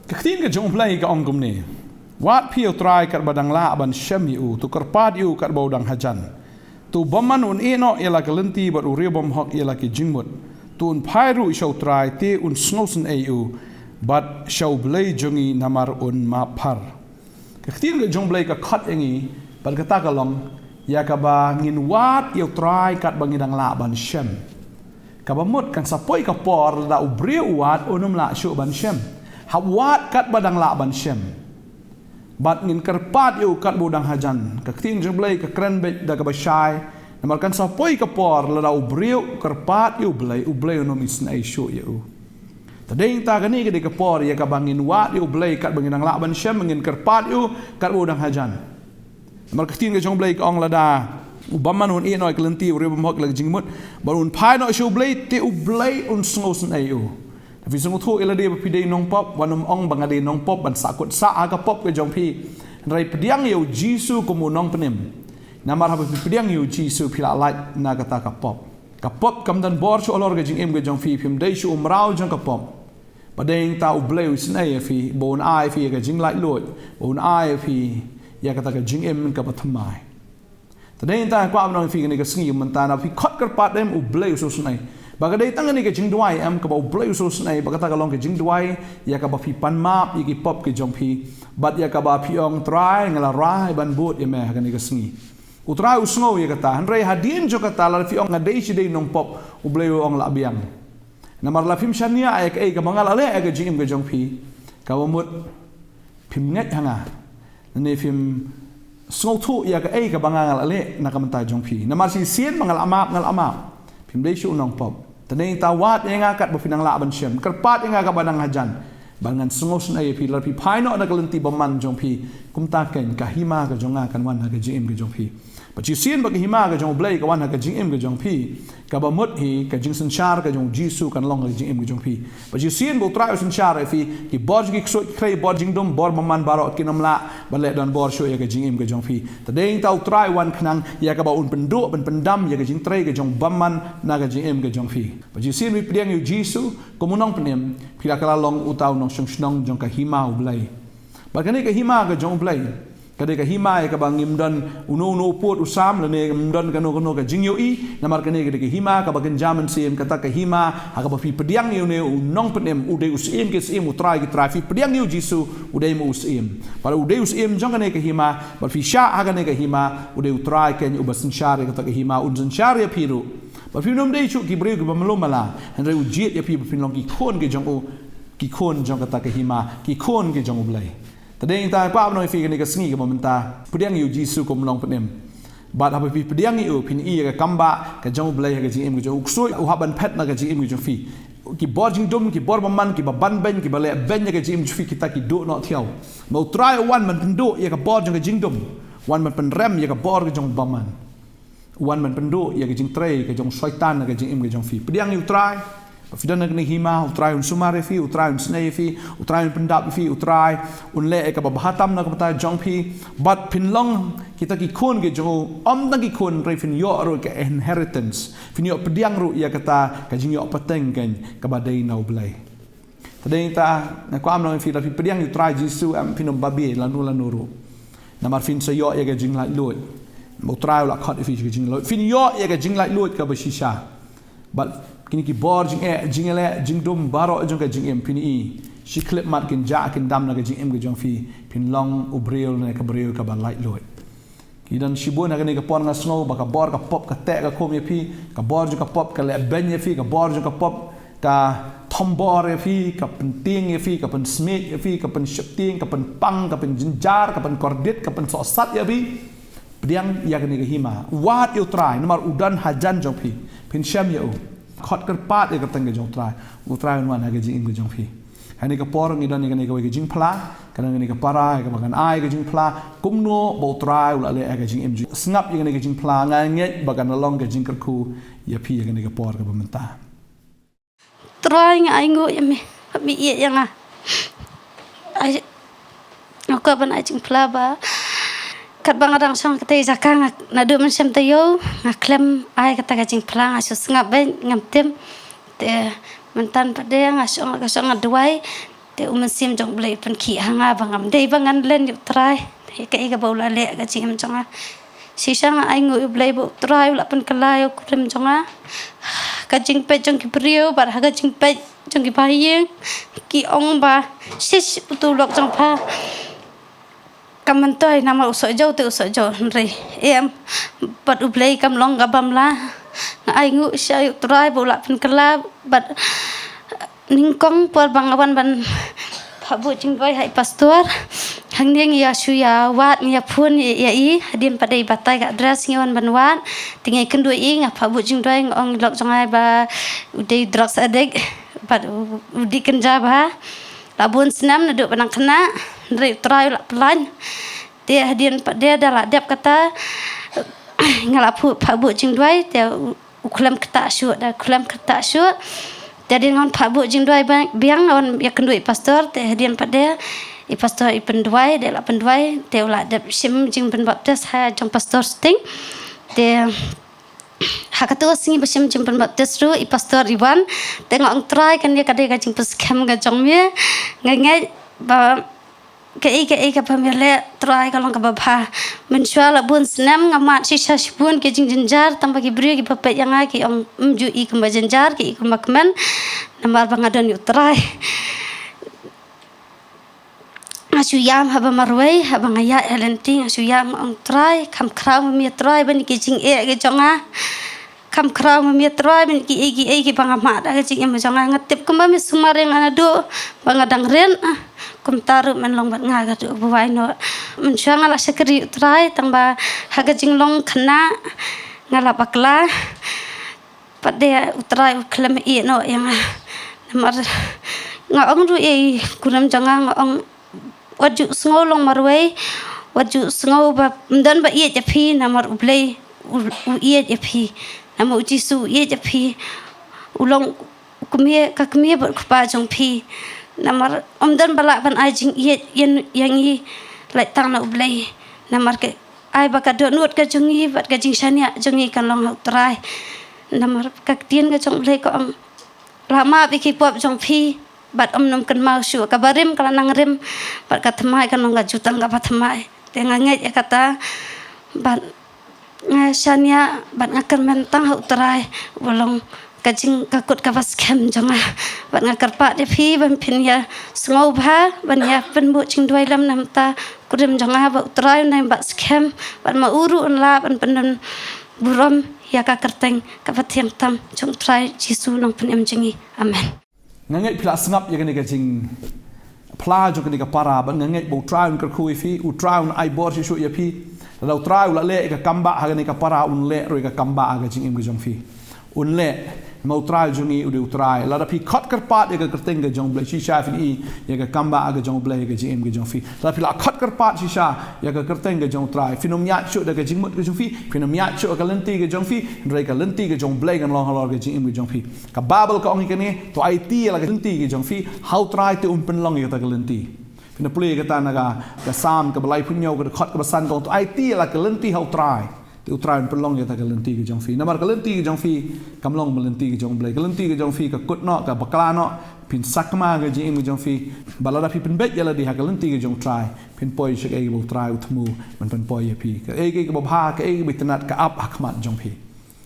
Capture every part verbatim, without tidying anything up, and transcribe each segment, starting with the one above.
Ka ktien ka jong U Blei ka ong kumne: Wad phi ïa U Trai katba dang lah ban shem ïa u, to kyrpad ïa u katba u dang hajan. To u bymman un ïehnoh ïa la ka lynti bad u riewbymhok ïa la ki jingmut. To un phai ruh sha U Trai, te un sngewsynei ïa u, bad sha U Blei jong ngi namar un map bha. Ka ktien ka jong U Blei ka khot ïa ngi bad kata ka long ïa kaba ngin wad ïa U Trai katba ngi dang lah ban shem. Kaba mut kan sa poi ka por lada u briew u wad un ym lah shuh ban shem. Hap wad katba dang lah ban shem. Bad ngin kyrpad ïa u katba u dang hajan. Ka ktien jong U Blei ka kren beit da kaba shai. Namar kan sa poi ka por lada u briew u kyrpad ïa U Blei, U Blei un ym isynei shuh ïa u. Te dei nangta kane ka dei ka por ïa kaba ngin wad ïa U Blei katba ngin dang lah ban shem, ngin kyrpad ïa u katba u dang hajan. Namar ka ktien ka jong U Blei ka ong lada u bymman un ïehnoh ïa ka lynti, u riewbymhok ïa la ka jingmut, bad un phai noh sha U Blei, te U Blei un sngewsynei ïa u. Te phi sngewthuh ïa lade ba phi dei nongpop, wat nym ong ba nga dei nongpop ban sahkut sah ha ka pop ka jong phi. Hynrei pdiang ïa U Jisu kum u Nongpynim. Namar haba phi pdiang ïa U Jisu phi la lait na kata ka pop. Ka pop kam don bor shuh halor ka jingim ka jong phi, phim dei shuh u mraw jong ka pop. Ba dei nangta U Blei u isynei ïa phi, ba un ai ïa phi ïa ka jinglaitluid, ba un ai ïa phi ïa kata ka jingim kaba thymmai. Te dei nangta nga kwah ban ong ïa phi kane ka sngi mynta, na phi khot kyrpad, em, U Blei u sngewsynei. Ba ka dei tang kane ka jingduwai, em, kaba U Blei u sngewsynei, ba kata ka long ka jingduwai ïa kaba phi pan map ïa ki pop ki jong phi, bad ïa kaba phi ong, Trai, nga la rai ban bud ïa me ha kane ka sngi. U Trai u sngew ïa kata. Hynrei hadien jong kata, lada phi ong nga dei shi dei nongpop, U Blei u ong la biang. Namar la phim shaniah ïa kaei kaba nga la leh ïa ka jingim ka jong phi, kaba mut phim ngeit ha nga, ne phim sngewthuh ïa kaei kaba nga, nga la leh na ka bynta jong phi. Namar shisien ba nga la map, nga la map. Phim dei shuh u nongpop. Te dei nangta wad ïa nga katba phi dang lah ban shem. Kyrpad ïa nga katba dang hajan. Ba ngan sngewsynei ïa phi, lada phi phai noh na ka lynti bymman jong phi, kumta keiñ ka hima ka jong nga kan wan ha ka jingim ka jong phi. Bad shisien ba ka hima ka jong U Blei ka wan ha ka jingim ka jong phi, kaba mut hi ka jingsynshar ka jong U Jisu kan long ha ka jingim ka jong phi. Bad shisien ba U Trai u synshar ïa phi, ki bor jong ki ksuid ki khrei, bor jingdum, bor bymman baroh kin ym lah ban leh donbor shuh ïa ka jingim ka jong phi. Te dei nangta U Trai u wan khnang ïa kaba un pynduh ban pyndam ïa ka jingtrei ka jong bymman na ka jingim ka jong phi. Bad shisien ba phi pdiang ïa U Jisu kum u Nongpynim, phi la kylla long uta u nongshong shnong jong ka hima U Blei. Bad kane ka hima ka jong U Blei ka dei ka hima ïa kaba ngim don uno uno u pud u sam, lane ngim don kano kano ka jingïohi, namar kane ka dei ka hima kaba kynja mynsiem, kata ka hima ha kaba phi pdiang ïa une u Nongpynim, u dei u Syiem ki syiem, u Trai ki trai, phi pdiang ïa U Jisu, u dei mo u Syiem. Bad u dei u Syiem jong kane ka hima, bad phi shah ha kane ka hima, u dei U Trai keiñ uba synshar ïa kata ka hima, un synshar ïa phi ruh. Bad phim dei shuh ki briew kiba malu mala, hynrei u jied ïa phi ba phin long ki khun ki jong u, ki khun jong kata ka hima, ki khun ki jong U Blei. Te dei nangta nga kwah ban ong ïa phi kane ka sngi kaba mynta, pdiang ïa U Jisu kum u Nongpynim. Bad haba phi pdiang ïa u, phin ïohi ïa ka kam ba ka jong U Blei ha ka jingim ka jong u. U ksuid u hap ban phet na ka jingim ka jong phi. Ki bor jingdum, ki bor bymman, kiba ban beiñ, kiba leh beiñ ïa ka jingim jong phi, kita ki duh noh thiaw. Namar U Trai u wan ban pynduh ïa ka bor jong ka jingdum, u wan ban pynrem ïa ka bor ka jong u bymman. U wan ban pynduh ïa ka jingtrei ka jong u Soitan na ka jingim ka jong phi. Pdiang ïa U Trai. Ba phi don ha kane ka hima, U Trai un sumar ïa phi, U Trai un isynei ïa phi, U Trai un pyndap ïa phi, U Trai un leh ïa kaba bha tam na ka bynta jong phi. Bad phin long kita ki khun ki jong u, ym tang ki khun, hynrei phin ïoh ruh ka inheritance. Phin ïoh pdiang ruh ïa kata ka jingïoh pateng keiñ kaba dei na U Blei. Te dei nangta nga kwah ban ong ïa phi, lada phi pdiang ïa U Trai Jisu, em, phin ym babe lano lano ruh. Namar phin sa ïoh ïa ka jinglaitluid. Namar U Trai u la khot ïa phi ïa ka jinglaitluid. Phin ïoh ïa ka jinglaitluid kaba shisha. Bad kine ki bor jingeh, jingïaleh, jingdum baroh jong ka jingim, phin ïohi shi khyllipmat kin jah kin dam na ka jingim ka jong phi. Phin long u briew ne ka briew kaba laitluid. Ki don shibun ha kane ka por, nga sngew ba ka bor ka pop ka teh ka khum ïa phi, ka bor jong ka pop ka leh beiñ ïa phi, ka bor jong ka pop ka thombor ïa phi, ka pyntieng ïa phi, ka pynsmiej ïa phi, ka pynsheptieng, ka pynpang, ka pynjynjar, ka pynkordit, ka pynsohsat ïa phi. Pdiang ïa kane ka hima. Wad ïa U Trai, namar u don hajan jong phi. Phin shem ïa u. Khot kyrpad ïa ka kyrteng ka jong U Trai. U Trai un wan ha ka jingim ka jong phi. Ha kane ka por ngi don ïa kane kawei ka jingphla, ka don kane ka para, ïa kaba ngan ai ka jingphla, kumno ba U Trai u la leh ïa ka jingim jong. Sngap ïa kane ka jingphla, nga ngeit ba kan long ka jingkyrkhu ïa phi ïa kane ka por kaba mynta. Trai, nga ainguh ïa me, ba me ïeit ïa nga. Ai, nga kwah ban ai jingphla ba katba nga dang shong ha katei ka jaka, nga, naduh mynshem taïew nga khlem ai kata ka jingphla, nga shu sngap beit, ngam tip. Te mynta pat de nga shong, nga shong nga duwai. Te u Mynsiem jong U Blei u pynkhih ha nga ba ngam dei ba ngan len ïa U Trai ïa kaei kaba u la leh ha ka jingim jong nga. Shisha nga ainguh ïa U Blei ba U Trai u la pynkylla ïa u kurim jong nga. Ka jingpeit jong ki briew bad ha ka jingpeit jong ki bahaïing, ki ong ba, "Shish, utu u lok jong pha kam myntoi, namar u soh jew te u soh jew." Hynrei em, bad U Blei kam long ka bamla. Nga ainguh shisha ïa U Trai ba u la pynkylla bad nyngkong por ba nga wan ban phah buh jingduwai ha i pastor. Hangne ngi ïa shu ïa wad, ngi ïa phone ïa, ïa i, hadien pat de i batai ka address, ngi wan ban wad. Te ngi kynduh i, nga phah buh jingduwai, nga ong i lok jong nga ba u dei drugs addict bad u, u dih kynja bha. La bun snem naduh ba nang khynnah, hynrei U Trai u la pynlait. Te hadien pat de da la dep kata, nga la phu-, phah buh jingduwai, te u, u khlem ktah shuh, da khlem ktah shuh. Te hadien ngan phah buh jingduwai ba-, biang, ngan ïa kynduh i pastor, te hadien pat de i pastor i pynduwai, de la pynduwai, te u la dep shim jingpynbaptis ha jong pastor Sting. Te ha katu ka sngi ba shim jingpynbaptis ruh i pastor i wan. Te nga ong, Trai, kane ka dei ka jingpynskhem ka jong me. Nga ngeit ba kaei kaei kaba me leh, Trai, ka long kaba bha. Mynshuwa la bun snem nga mad shisha shibun ki jingjynjar, tang ba ki briew kiba peit ïa nga ki ong, "Ym ju i kumba jynjar, ki i kumba kmen." Namar ba nga don ïa U Trai. Nga shu ïam haba marwei, haba nga ïaid ha lynti, nga shu ïam, nga ong, Trai, kham khraw ma me Trai ban ïa ki jingeh ki jong nga. Kham khraw ma me Trai ban ïa kiei kiei kiba nga mad ha ka jingim jong nga. Nga tip kumba me sumar ïa nga naduh ba nga dang rit, ah, kumta ruh men long bad nga haduh ba wai noh. Mynshuwa nga la shakri ïa U Trai, tang ba ha ka jinglong khynnah nga la bakla. Pat de U Trai u khlem ïeh noh ïa nga. Namar nga ong ruh ïa i kurim jong nga, nga ong, wat ju sngew long marwei, wat ju sngew ba ym don ba ïeit ïa phi, namar U Blei u, u ïeit ïa phi. Namar U Jisu u ïeit ïa phi. U long u kmie, ka kmie bad u kpa jong phi. Namar ym don ba lah ban ai jingïeit ïa, ïa ngi, lait tang na U Blei. Namar ka ai ba ka dohnud ka jong ngi bad ka jingshaniah jong ngi kan long ha U Trai. Namar ka ktien ka jong U Blei ka ong, la map ïa ki pop jong phi bad ym nym kynmaw shuh. Ka barim ka la nang rim bad ka thymmai kan long ka jutang kaba thymmai. Te nga ngeit ïa kata bad nga shaniah bad nga kyrmen tang ha U Trai uba long ka jing, ka kut kaba skhem jong nga. Bad nga kyrpad ïa phi ban phin ïa sngewbha ban ïa pynbuh jingduwai lem na bynta kurim jong nga, ba U Trai un nang bat skhem bad ma u ruh un lah ban pyndon burom ïa ka kyrteng kaba thiang tam jong U Trai Jisu Nongpynim jong ngi. Amen. Nga ngeit phi la sngap ïa kane ka jingphla jong kane ka para, bad nga ngeit ba U Trai un kyrkhu ïa phi, U Trai un ai bor shisha ïa phi. Lada U Trai u la leh ïa ka kambah ha kane ka para, un leh ruh ïa ka kambah ha ka jingim ka jong phi. Un leh, namar U Trai jong ngi u dei U Trai. Lada phi khot kyrpad ïa ka kyrteng ka jong U Blei, shisha phin ïohi ïa ka kambah ha ka jong U Blei ha ka jingim ka jong phi. Lada phi la khot kyrpad shisha ïa ka kyrteng ka jong U Trai, phin ym ïaid shuh da ka jingmut ka jong phi, phin ym ïaid shuh ka lynti ka jong phi, hynrei ka lynti ka jong U Blei kan long halor ka jingim ka jong phi. Ka Baibl ka ong ïa kane, to aiti ïa la ka lynti ka jong phi ha U Trai te un pynlong ïa kata ka lynti. Phin ïa pule ïa kata na ka, ka Salm kaba laiphew hynñiew, ka dkhot kaba san, ka ong, to aiti ïa la ka lynti ha U Trai te U Trai un pynlong ïa kata ka lynti ka jong phi. Namar ka lynti ka jong phi kam long ma lynti ka jong U Blei. Ka lynti ka jong phi ka kut noh, ka bakla noh. Phin sakma ka jingim ka jong phi. Bad lada phi pynbeit ïa lade ha ka lynti ka jong U Trai, phin poi sha kaei kaba U Trai u thmu ban pynpoi ïa phi. Kaei kaei kaba bha, kaei kaba itynnad ka ap ha khmat jong phi.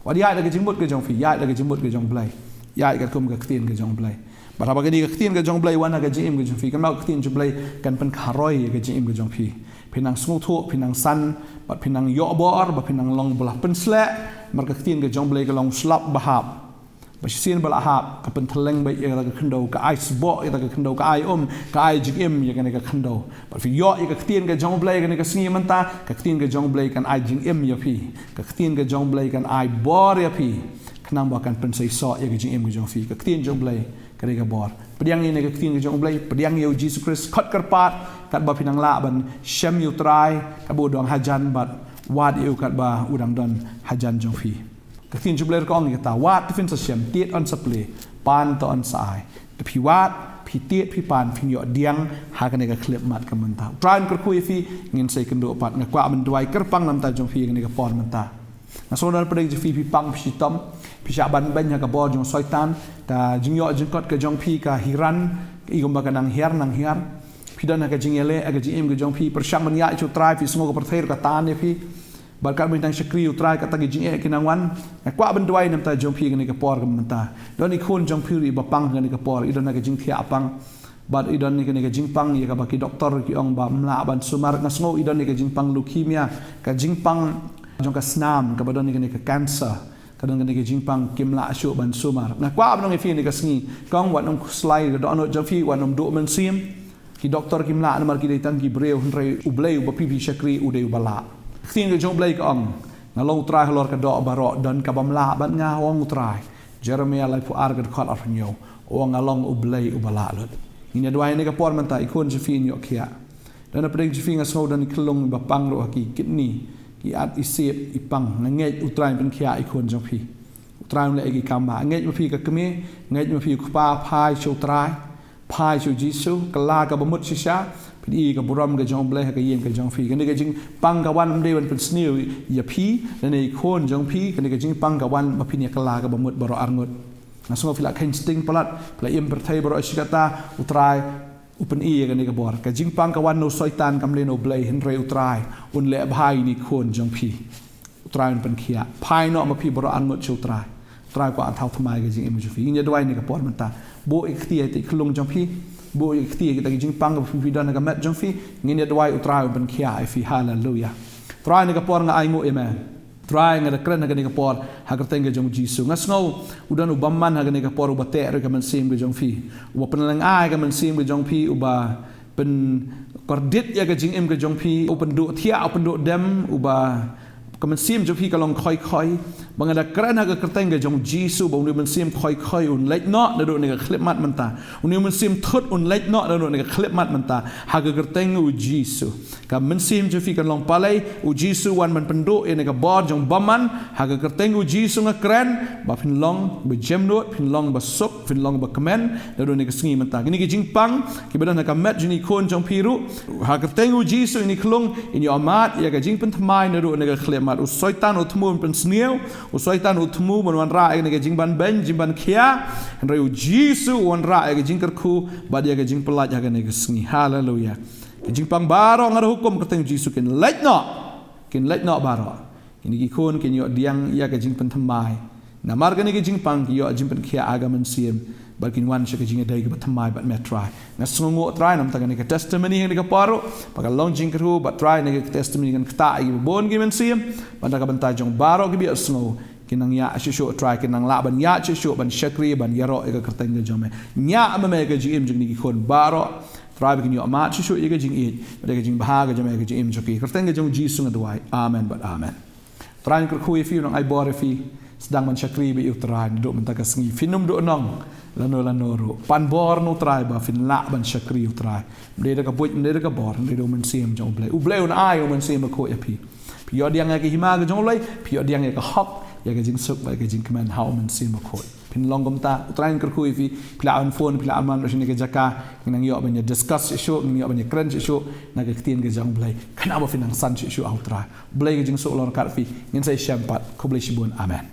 Wat ïaid da ka jingmut ka jong phi, ïaid da ka jingmut ka jong U Blei. Ïaid katkum ka ktien ka jong U Blei. Bad haba kane ka ktien ka jong U Blei wan ha ka jingim ka jong phi, kynmaw ka ktien jong U Blei kan pynkharoi ïa ka jingim ka jong phi. Phin nang sngewthuh, phin nang san, bad phin nang ïoh bor, bad phin nang long ba la pynsleh. Namar ka ktien ka jong U Blei ka long slap ba hap. Ba shisien ba la hap, ka pynthylleng beit ïa kata ka khyndew, ka ai sboh ïa kata ka khyndew, ka ai um, ka ai jingim ïa kane ka khyndew. Bad phi ïoh ïa ka ktien ka jong U Blei kane ka sngi mynta, ka ktien ka jong U Blei kan ai jingim ïa phi. Ka ktien ka jong U Blei kan ai bor ïa phi. Khnang ba kan pynseisoh ïa ka jingim ka jong phi. Ka ktien jong U Blei ka dei ka bor. Pdiang ïa kane ka ktien ka jong U Blei, pdiang ïa U Jisu Khrist, khot kyrpad katba phi nang lah ban shem ïa U Trai katba u dang hajan, bad wad ïa u katba u dang don hajan jong phi. Ka ktien jong U Blei ka ong ïa kata, wad te phin sa shem, tied yn sa plie, pan te yn sa ai. Te phi wad, phi tied, phi pan, phin ïoh pdiang ha kane ka khyllipmat ka mynta. U Trai un kyrkhu ïa phi. Ngin sa ïakynduh pat. Nga kwah ban duwai kyrpang na bynta jong phi ha kane ka por mynta. Nga sngewdon pdeng jong phi, phi pang, phi shitom, phi shah ban beiñ ha ka bor jong u Soitan. Ka jingïoh jingkot ka jong phi ka hiran, I kumba ka nang hiar, nang hiar. Phi don ha ka jingïaleh, ha ka jingim ka jong phi. Pyrshang ban ïaid sha u Trai, phi sngew ka pyrthei ruh ka tan ïa phi. Bad katba nang shakri u Trai, kata ki jingeh ki nang wan. Nga kwah ban duwai namar jong phi kane ka por ka mynta. Don i khun jong phi ruh iba pang kane ka por, i don ha ka jingthiah pang. Bad i don kane ka jingpang ïa kaba ki doktor ki ong ba ym lah ban sumar, nga sngew i don kane ka jingpang leukemia, ka jingpang jong ka snam, kaba don kane ka cancer. Ka don kane ka jingpang kim lah shuh ban sumar. Nga kwah ban ong ïa phi kane ka sngi, kong wat nym khuslai ka dohnud jong phi, wat nym duh mynsiem. Ki doktor kim lah namar ki dei tang ki briew, hynrei U Blei uba phi phi shakri u dei uba lah. Ka ktien ka jong U Blei ka ong, nga long U Trai halor ka doh baroh, don kaba ym lah bad nga, ong U Trai. Jeremiah laiphew ar ka dkhot arphew hynñiew. Ong nga long U Blei uba lah lut. Ngin ïa duwai kane ka por mynta, i khun jong phi in ïoh khiah. Don hapdeng jong phi nga sngew don i khyllung ba pang ruh ha ki kidney, ki at, i sep, i pang. Nga ngeit U Trai un pynkhiah i khun jong phi. U Trai un leh ïa ki kam ba. Ngeit ma phi ka kmie, ngeit ma phi u kpa, phai sha U Trai. Phai sha U Jisu, kylla kaba mut shisha. Phin i ka burom ka jong U Blei ha ka ïing ka jong phi. Kane ka jingpang ka wan ym dei ban pynsniew ïa phi, lane i khun jong phi, kane ka jingpang ka wan ba phin ïa kylla kaba mut baroh arngut. Nga sngew phi la kheiñ sting palat, phi la im pyrthei baroh shi katta, U Trai u pyni ïa kane ka bor. Ka jingpang ka wan na u Soitan, kam dei na U Blei, hynrei U Trai un leh bha ïa i khun jong phi. U Trai un pynkhiah. Phai noh ma phi baroh arngut sha U Trai. U Trai u kwah ban thaw thymmai ka jingim jong phi. Ngin ïa duwai kane ka por mynta. Buh ïa ka kti ha i khyllung jong phi. Buh ïa ka kti ha kita ki jingpang kaba phi don ha ka met jong phi. Ngin ïa duwai, U Trai un pynkhiah ïa phi. Haleluya. Trai, kane ka por nga ainguh ïa me. Trai, nga da kren ha kane ka por ha ka kyrteng ka jong U Jisu. Nga sngew u don u bymman ha kane ka por, uba teh ruh ïa ka mynsiem ka jong phi, uba pynlyngngai ïa ka mynsiem ka jong phi, uba pynkordit ïa ka jingim ka jong phi, u pynduh thiah, u pynduh dem, uba ka mynsiem jong phi ka long khoi khoi. Ba nga da kren ha ka kyrteng ka jong U Jisu ba une u mynsiem khoi khoi un leit noh naduh kane ka khyllipmat mynta. Une u mynsiem thut un leit noh naduh kane ka khyllipmat mynta, ha ka kyrteng U Jisu. Ka mynsiem jong phi kan long palei. U Jisu u wan ban pynduh ïa kane ka bor jong bymman. Ha ka kyrteng U Jisu nga kren ba phin long ba jemnud, phin long ba suk, phin long ba kmen naduh kane ka sngi mynta. Kine ki jingpang kiba don ha ka met jong i khun jong phi ruh, ha ka kyrteng U Jisu, kine ki khyllung kin ïoh mad ïa ka jingpynthymmai naduh kane ka khyllipmat. U Soitan u thmu ban pynsniew, u Soitan u thmu ban wanrah ïa kane ka jingbanbeiñ, jingbankhia. Hynrei U Jisu u wanrah ïa ka jingkyrkhu bad ïa ka jingpyllait ha kane ka sngi. Haleluya. Ki jingpang baroh nga da hukum ha ka kyrteng U Jisu kin leit noh. Kin leit noh baroh. Kine ki khun kin ïoh pdiang ïa ka jingpynthymmai. Namar kane ki jingpang ki ïoh jingpynkhiah ha ka mynsiem. Bad kin wan sha ka jingïadei kaba thymmai bad me, Trai. Nga sngewnguh, Trai, namar kane ka testimony ha kane ka por ruh ba ka long jingkyrkhu, bad Trai, kane ka testimony kan ktah ïa kiba bun ki mynsiem. Bad na ka bynta jong baroh kiba ïohsngew, kin nang ïaid shuh shuh, Trai, kin nang lah ban ïaid shuh shuh, ban shakri, ban ïaroh ïa ka kyrteng ka jong me. Ñiah ma me ka jingim jong kine ki khun baroh, Trai, ba kin ïoh mad shuh shuh ïa ka jingïeit bad ïa ka jingbha ka jong me ha ka jingim jong ki. Kyrteng ka jong U Jisu nga duwai. Amen bad amen. Trai, nga kyrkhu ïa phi, u nang ai bor ïa phi. Sdang ban shakri bad ïa U Trai naduh mynta ka sngi, phin ym duh nong lano lano ruh. Pan bor na U Trai ba phin lah ban shakri ïa U Trai. Ym dei da ka buit, ym dei da ka bor, ym dei da u mynsiem jong U Blei. U Blei un ai u Mynsiem Bakhuid ïa phi. Phi ïoh pdiang ïa ka hima ka jong U Blei, phi ïoh pdiang ïa ka hok, ïa ka jingsuk bad ïa ka jingkmen ha u Mynsiem Bakhuid. Phin long kumta. U Trai un kyrkhu ïa phi. Phi lah ban phone, phi lah ban man sha kane ka jaka, ngin nang ïoh ban ïa discuss shuh shuh, ngin ïoh ban ïa kren shuh shuh na ka ktien ka jong U Blei. Khnang ba phin nang san shuh shuh ha U Trai. U Blei ka jingsuk long ryngkat bad phi. Ngin sa ïashem pat. Khublei shibun. Amen.